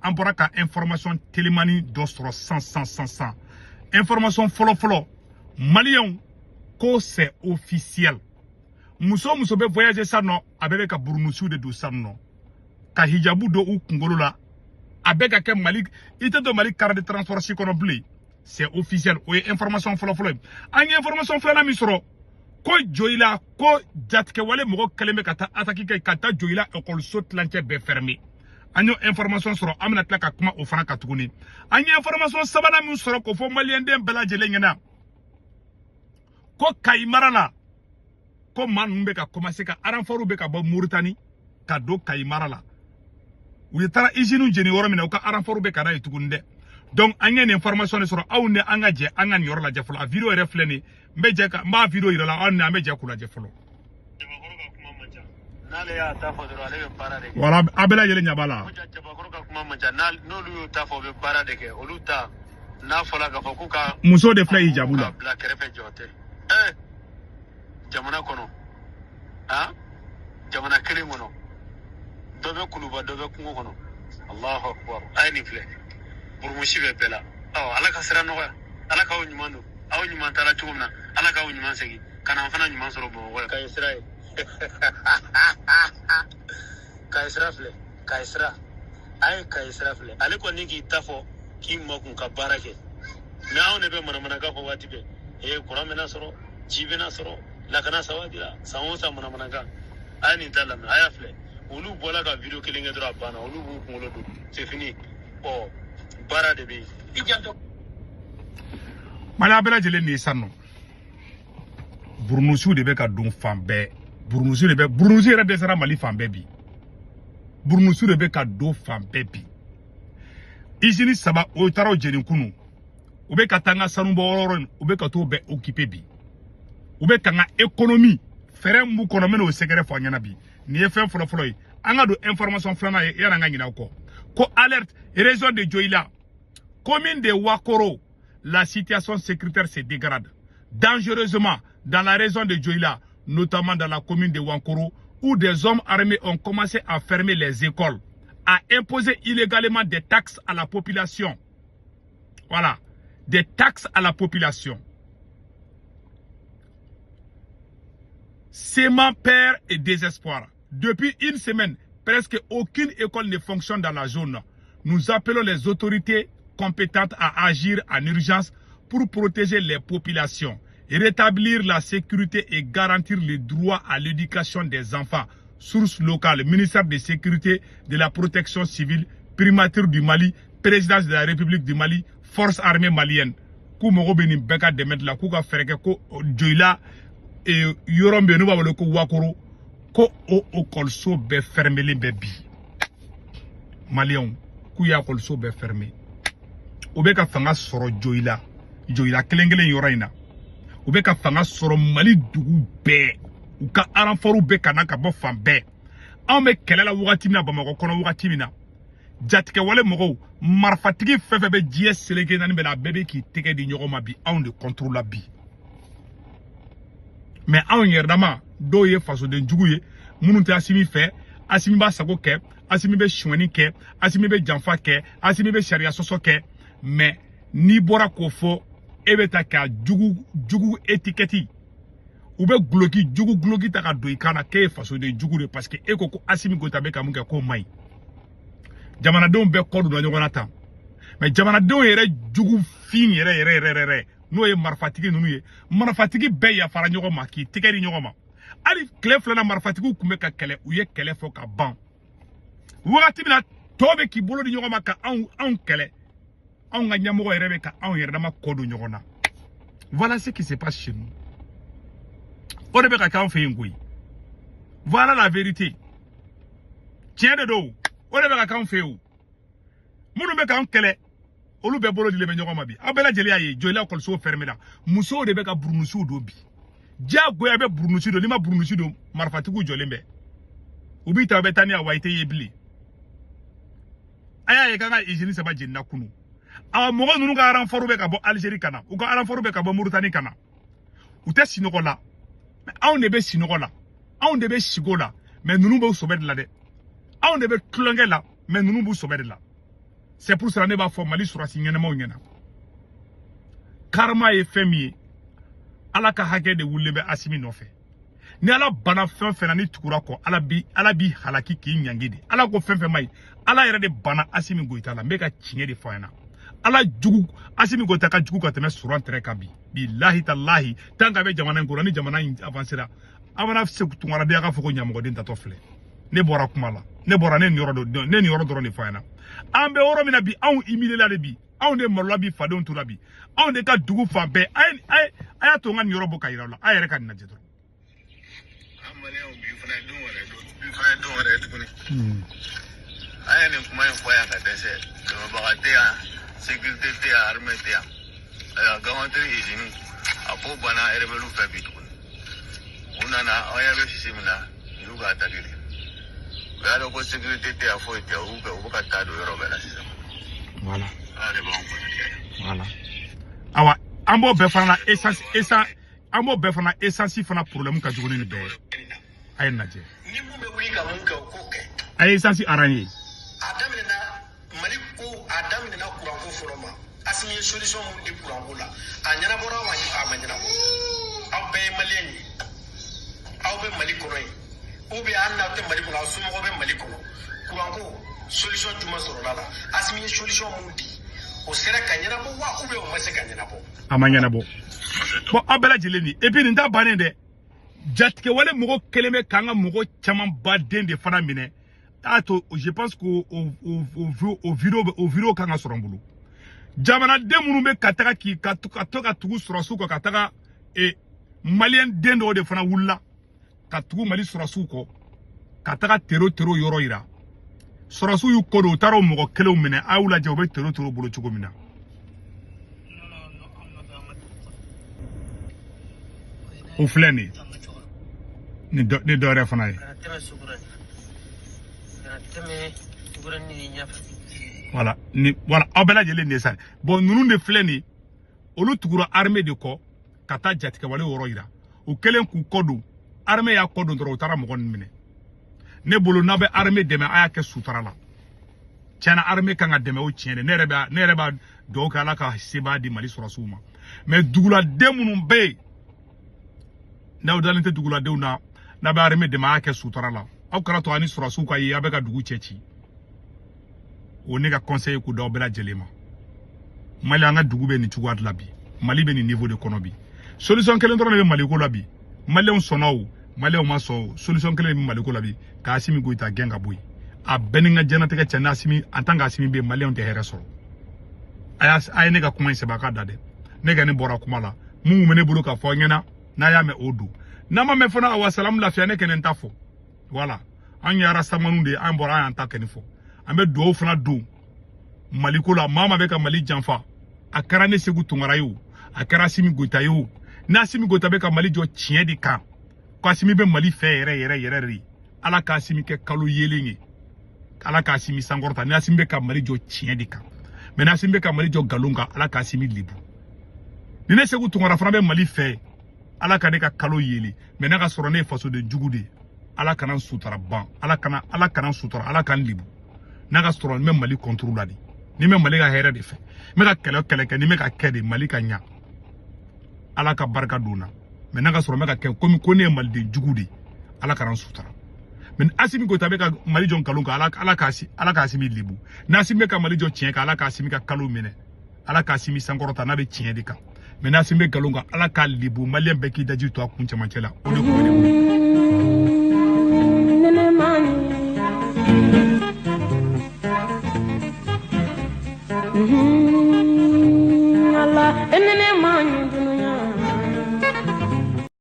An bɔra ka information telimani dɔ sɔrɔ san san san san. Information fɔlɔ fɔlɔ, Maliyɛnw, ko c'est officiel. Muso o muso bɛ voyager sisan nɔ, a bɛɛ bɛ ka burunusiw de don sisan nɔ, ka hijabu don u kunkolo la. A bɛɛ ka kɛ Mali, i tɛ don Mali car de transport si kɔnɔ bilen. C'est officiel. O ye information fɔlɔ fɔlɔ ye. An ye information filanan min sɔrɔ, ko Joyila, ko jatigɛwale mɔgɔ kɛlen bɛ ka taa attaque kɛ ka taa Joyila ekɔliso tilancɛ bɛɛ fermer. An y'o information sɔrɔ, an bɛna tila ka kuma o fana kan tuguni. An ye information sabanan min sɔrɔ k'o fɔ maliyɛnden bɛɛ lajɛlen ɲɛna, ko Kayi mara la, ko maa ninnu bɛ ka commencer ka renfort bɛ ka bɔ Moritani ka don Kayi mara la. U ye taara usine jeni yɔrɔ min na, u ka renfort bɛ ka na yen tuguni dɛ. Donc an ye nin information de sɔrɔ. Aw ni an ka jɛ an ka nin yɔrɔ lajɛ fɔlɔ. A vidéo yɛrɛ filɛ nin ye, n bɛ jɛ ka n b'a vidéo yira la, aw ni an bɛ jɛ k'u lajɛ fɔlɔ. Jabakɔrɔ ka kuma man ca. N'ale y'a ta fɔ dɔrɔn, ale bɛ baara de kɛ. Voilà, a bɛɛ lajɛlen ɲɛ b'a la. Ko ja Jabakɔrɔ ka kuma man ca. N'olu y'o ta fɔ, u bɛ baara de kɛ. Olu ta n'a fɔra k'a fɔ k'u ka muso de filɛ hijabu la. K'a bila kɛrɛfɛ jɔ tɛ. Jamana kɔnɔ, han, jamana kelen kɔnɔ, dɔ bɛ kuluba, dɔ bɛ kungo kɔnɔ. Allahu akbar. A ye nin filɛ, burumusi bɛ bɛɛ la. Ɔ, Ala ka sira nɔgɔya, Ala k'aw ɲuman don. Aw ɲuman taara cogo min na, Ala k'aw ɲuman segin ka na an fana ɲuman sɔrɔ Bamakɔ yan. Kayi sira ye, Kayi sira filɛ, Kayi sira, a ye Kayi sira filɛ. Ale kɔni k'i ta fɔ k'i makun ka baara kɛ, mais anw de bɛ manamanakan fɔ waati bɛɛ. Ee, kuran bɛna sɔrɔ, ji bɛna sɔrɔ, lakana sabatira, san o san manamanakan. A ye nin ta lamɛn, a y'a filɛ. Olu bɔra ka vidéo kelen kɛ dɔrɔn, a banna. Olu b'u kunkolo don, c'est fini. Ɔ, baara de bɛ yen, i janto. Mali, a bɛɛ lajɛlen nin ye sisan nɔ, burunusiw de bɛ ka don fan bɛɛ. Burunusi de bɛ, burunusi yɛrɛ dɛsɛra Mali fan bɛɛ bi. Burunusiw de bɛ ka don fan bɛɛ bi. Usine saba o taara o jeni kunu. U bɛ ka taa an ka sanubɔ yɔrɔ in, u bɛ ka t'o bɛɛ occuper bi. U bɛ ka n ka économie fɛɛrɛ min b'u kɔnɔ, n bɛn'o secret fɔ an ɲɛna bi. Nin ye fɛn fɔlɔ fɔlɔ ye. An ka don information filanan ye yanni an ka ɲinɛ aw kɔ. Ko alerte, région de Joyila, commune de Wakoro, la situation sécuritaire se dégrade dangereusement dans la région de Joyila, notamment dans la commune de Wankoro, où des hommes armés ont commencé à fermer les écoles, à imposer illégalement des taxes à la population. Voilà, des taxes à la population. Semant peur et désespoir. Depuis une semaine, presque aucune école ne fonctionne dans la zone. Nous appelons les autorités compétentes à agir en urgence pour protéger les populations, rétablir la sécurité et garantir le droit à l'éducation des enfants. Source locale, ministère de Sécurité, de la Protection civile, primature du Mali, présidence de la République du Mali, force armée malienne. K'u mago bɛ nin bɛɛ ka dɛmɛ de la, k'u ka fɛɛrɛ kɛ ko Joyila yɔrɔ min bɛ yen n'u b'a wele ko Wakoro, ko o ekɔliso bɛɛ fermelen bɛ bi. Maliyɛnw, k'u y'a ekɔliso bɛɛ fermer. U bɛ ka fanga sɔrɔ Joyila, Joyila kelen kelen yɔrɔ in na. U bɛ ka fanga sɔrɔ Mali dugu bɛɛ. U ka renfort bɛ ka na ka bɔ fan bɛɛ. Anw bɛ kɛlɛ la wagati min na Bamakɔ kɔnɔ, wagati min na jatigɛwale mɔgɔw, marifatigi fɛn fɛn bɛ diɲɛ seleke naani bɛɛ la, a bɛɛ bɛ k'i tɛgɛ di ɲɔgɔn ma bi anw de contre la bi. Mais anw yɛrɛ dama dɔw ye fasoden jugu ye, minnu tɛ Asimi fɛ. Asimi b'a sago kɛ, Asimi bɛ sonyɛni kɛ, Asimi bɛ janfa kɛ, Asimi bɛ sariya sɔsɔ kɛ. Mais n'i bɔra k'o fɔ, e bɛ ta ka jugu jugu étiquette, u bɛ guloki jugu guloki ta ka don i kan na k'e ye fasoden jugu de, parce que e ko ko Asimi Goyita bɛ ka mun kɛ k'o man ɲi. Jamanadenw bɛɛ kɔ donna ɲɔgɔn na tan. Mais jamanadenw yɛrɛ jugu fin yɛrɛ yɛrɛ yɛrɛ yɛrɛ, n'o ye marifatigi ninnu ye, marifatigi bɛɛ yafara ɲɔgɔn ma k'i tɛgɛ di ɲɔgɔn ma. Hali tile filanan marifatigiw tun bɛ ka kɛlɛ, u ye kɛlɛ fɔ ka ban. Wagati min na tɔw bɛ k'i bolo di ɲɔgɔn ma ka anw kɛlɛ, anw ka ɲɛmɔgɔ yɛrɛ bɛ ka anw yɛrɛ dama kɔ don ɲɔgɔn na. Voilà ce qui se passe chez nous. O de bɛ ka kɛ anw fɛ yen koyi. Voilà la vérité. Tiɲɛ de don, o de bɛ ka kɛ anw fɛ yen o. Minnu bɛ k'anw kɛlɛ, olu bɛɛ bolo dilen bɛ ɲɔgɔn ma bi. Aw bɛɛ lajɛlen y'a ye, Joyila ekɔliso fermé la, musow de bɛ ka burunusiw don bi. Diyagoya bɛ burunusi don, n'i ma burunusi don, marifatigiw jɔlen bɛ. U b'i ta, u bɛ taa ni a wa i tɛ ye bilen. A y'a ye k'an ka usine saba jenina kunu. Awa, mɔgɔ ninnu ka renfort bɛ ka bɔ Algérie ka na, u ka renfort bɛ ka bɔ Mauritanie ka na. U tɛ sinɔgɔ la, mais anw de bɛ sinɔgɔ la, anw de bɛ sigo la, mais ninnu b'u sɔbɛ de la dɛ. Anw de bɛ tulonkɛ la, mais ninnu b'u sɔbɛ de la. C'est pour cela ne b'a fɔ Mali sɔrɔdasi ɲɛnamaw ɲɛna. Karma ye fɛn min ye, Ala ka hakɛ de wulilen bɛ Asimi nɔfɛ. Ni Ala banna fɛn fɛn na ni tugura kɔ, Ala b'i halaki k'i ɲangi de. Ala ko fɛn fɛn ma ɲi, Ala yɛrɛ de banna Asimi Goïta la. N bɛ ka tiɲɛ de fɔ a ɲɛna. Ala jugu, Asimi Goïta ka jugu ka tɛmɛ Souran tɛrɛ kan bi. Bilahi talahi, tant qu'a bɛ jamana in kɔnɔ, ni jamana in avancera, a mana Sekou Tounkara den a k'a fɔ ko ɲamɔgɔden tatɔ filɛ. Ne bɔra kuma la, ne bɔra ne nin yɔrɔ dɔ, ne nin yɔrɔ dɔrɔn de fɔ a ɲɛna. An bɛ yɔrɔ min na bi, anw humilié la de bi, anw de malola bi, fadenw tora bi, anw de ka dugu fan bɛɛ. A y'a to n ka nin yɔrɔ bɔ ka yira aw la, a yɛrɛ ka nin lajɛ dɔrɔn. An maliyɛnw bi fana ye don wɛrɛ bi fana ye don wɛrɛ ye tuguni. An ye nin kuma in fɔ yan ka dɛsɛ, dɛmɛbaga tɛ yan, sécurité tɛ yan, armée tɛ yan. Ayiwa, Gamatiri usine a ko banna rebelle fɛ bi tuguni. U nana, aw ɲɛ bɛ sisi min na, u y'u ka attaque de. U y'a dɔn ko sécurité tɛ yan, foyi tɛ yan, u bɛ ka taa don yɔrɔ bɛɛ la sisan. Voilà. Ala de b'anw kɔnɔ. Voilà. Awa, an b'o bɛɛ fana na essence, an b'o bɛɛ fana essence fana problème ka jugu ni nin bɛɛ ye. A ye nin lajɛ. Ni mun bɛ wuli ka mun kɛ, o k'o kɛ. A ye essence arranger. A daminɛna Mali ko, a daminɛna kuranko fɔlɔ ma. Asimi ye solution mun di kuranko la, a ɲɛnabɔra wa a ma ɲɛnabɔ? Aw bɛɛ ye maliyɛn ye, aw bɛ Mali kɔnɔ yen, ou bien hali n'aw tɛ Mali kɔnɔ, aw somɔgɔw bɛ Mali kɔnɔ. Kuranko solution jumɛn sɔrɔla la? Asimi ye solution mun di, o sera ka ɲɛnabɔ wa ou bien o ma se ka ɲɛnabɔ? A ma ɲɛnabɔ. Bon, aw bɛɛ lajɛlen nin. Et puis nin ta bannen dɛ. Jatigɛwale mɔgɔ kelen bɛ k'an ka mɔgɔ caman baden de fana minɛ. A to, je pense que o vidéo kan ka sɔrɔ n bolo. Jamanaden minnu bɛ ka taga k'i ka to ka tugu sɔrɔsiw kɔ ka taga maliyɛn den dɔw de fana wulila ka tugu Mali sɔrɔsiw kɔ ka taga tero tero yɔrɔ yira. Sɔrɔsiw y'u kɔ don, u taara o mɔgɔ kelenw minɛ. A y'u lajɛ, u bɛ tero tero bolo cogo min na. O filɛ nin ye. Ni dɔ wɛrɛ fana ye. Voilà, ni voilà, aw bɛɛ lajɛlen de sa. Bon, ninnu de filɛ nin ye, olu tugura armée de kɔ ka taa jatigɛwale yɔrɔ yira. U kɛlen k'u kɔ don, armée y'a kɔ don dɔrɔn, u taara mɔgɔ ninnu minɛ. Ne bolo, n'a bɛ armée dɛmɛ, a y'a kɛ sutara la. Tiɲɛna, armée kan ka dɛmɛ, o tiɲɛ de. Ne yɛrɛ b'a dugawu kɛ Ala ka sebaa di Mali sɔrɔsiw ma. Mais duguladen minnu bɛ yen, n'aw dalen tɛ duguladenw na, n'a bɛ armée dɛmɛ, a y'a kɛ sutara la. Aw kana to ani sɔrɔsiw ka ye, a bɛ ka dugu cɛ ci. O ne ka conseil k'u d'aw bɛɛ lajɛlen ma. Mali, an ka dugu bɛ nin cogoya de la bi. Mali bɛ nin niveau de kɔnɔ bi. Solution kelen dɔrɔn de bɛ Mali ko la bi. Maliyɛnw sɔnna o, maliyɛnw ma sɔn o, solution kelen de bɛ Mali ko la bi, ka Asimi Goïta gɛn ka bɔ yen. A bɛɛ ni n ka diɲɛlatigɛ cɛ, n'Asimi, en tant que Asimi bɛ yen, maliyɛnw tɛ hɛrɛ sɔrɔ. A ye ne ka kuma in sɛbɛn a ka da dɛ. Ne ka ne bɔra kuma la. Mun bɛ ne bolo k'a fɔ aw ɲɛna, n'a y'a mɛn o don. N'a ma mɛn fana, awa salamu lafiya, ne kɛnɛ n ta fɔ. Voilà. An ye arasamaniw de ye, an bɔra an y'an ta kɛ nin fɔ. An bɛ dugawu fana don Mali ko la. Maa maa bɛ ka Mali janfa, a kɛra ne Sekou Tounkara ye o, a kɛra Asimi Goïta ye o, ni Asimi Goïta bɛ ka Mali jɔ tiɲɛ de kan, ko Asimi bɛ Mali fɛ yɛrɛ yɛrɛ yɛrɛ de, Ala ka Asimi kɛ kalo yeelen ye, Ala ka Asimi sankɔrɔta. Ni Asimi bɛ ka Mali jɔ tiɲɛ de kan, mais ni Asimi bɛ ka Mali jɔ nkalon kan, Ala ka Asimi lebu. Ni ne Sekou Tounkara fana bɛ Mali fɛ, Ala ka ne ka kalo yeelen, mais n'a ka sɔrɔ ne ye fasoden jugu de ye, Ala kana n sutara ban, Ala kana n sutara, Ala ka n lebu. N'a ka sɔrɔ n bɛ Mali contre la de, ni n bɛ Mali ka hɛrɛ de fɛ, n bɛ ka kɛlɛ kɛ, ni n bɛ ka kɛ de Mali ka ɲa, Ala ka barika don n na. Mais n'a ka sɔrɔ n bɛ ka kɛ komi ko ne ye maliden jugu de ye, Ala kana n sutara. Mais Asimi Goïta bɛ ka Mali jɔ nkalon kan, Ala ka Asimi lebu. Ni Asimi bɛ ka Mali jɔ tiɲɛ kan, Ala ka Asimi ka kalo minɛ, Ala ka Asimi sankɔrɔta n'a bɛ tiɲɛ de kan. Mais ni Asimi bɛ nkalon kan, Ala k'a lebu. Maliyɛn bɛɛ k'i daji to a kun cɛmancɛ la. O de kun bɛ ne bolo. Allah, enene man.